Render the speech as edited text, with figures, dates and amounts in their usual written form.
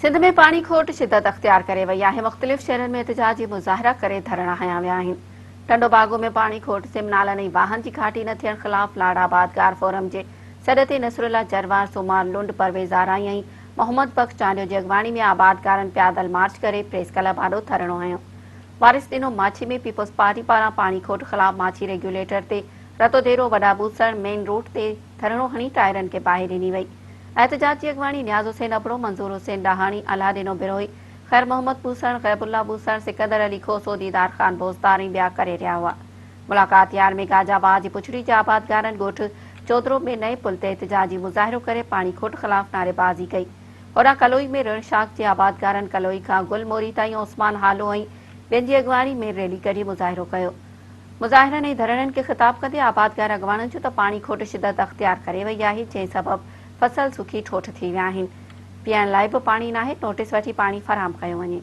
سنڌ ۾ پاڻي کوٽ شدت اختيار ڪري وئي آهي، مختلف شهرن ۾ احتجاجي مظاهرا ڪري ڌرڻا هنيا ويا آهن. ٽنڊوباگو ۾ پاڻي کوٽ، سم نالن ۽ واهن جي گهاٽي نه ٿيڻ خلاف لاڙ آبادگار فورم جي سڏ تي نصرالله جروار، سومار لنڊ، پرويز آرائين ۽ محمد بخش چانڊيو جي اڳواڻي ۾ آبادگارن پيادل مارچ ڪري پريس ڪلب آڏو ڌرڻو هنيو. وارث ڏنو ماڇي ۾ پيپلز پارٽي پاران پاڻي کوٽ خلاف ماڇي ريگيوليٽر تي رتوديرو وڏا ٻوسڻ مين روڊ تي ڌرڻو هڻي ٽائرن کي باهه ڏني وئي. احتجاج جي اڳواڻي نياز حسين ابڙو، منظور حسين ڏاهاڻي، الهه ڏنو بروهي، خير محمد ٻوسڻ، غيب الله ٻوسڻ، سڪندر علي کوسو، ديدار خان بوزدار ۽ ٻيا ڪري رهيا هئا. ملاقات يار ۾ گاجا واهه جي پڇڙي جي آبادگارن ڳوٺ چودرو ۾ نئين پل تي احتجاجي مظاهرو ڪري پاڻي کوٽ خلاف نعريبازي ڪئي. هوڏانهن ڪلوئي ۾ رڻ شاخ جي آبادگارن ڪلوئي کان گل موري تائين عثمان هالو ۽ ٻين جي اڳواڻي ۾ ريلي ڪڍي مظاهرو ڪيو. مظاهرن ۽ ڌرڻن کي خطاب ڪندي آبادگار اڳواڻن چيو ته پاڻي کوٽ شدت اختيار ڪري وئي آهي جنهن سبب فصل سڪي ٺوٺ ٿي ويا آهن، پيئڻ لاء به پاڻي ناهي، نوٽيس وٺي پاڻي فراهم ڪيو وڃي.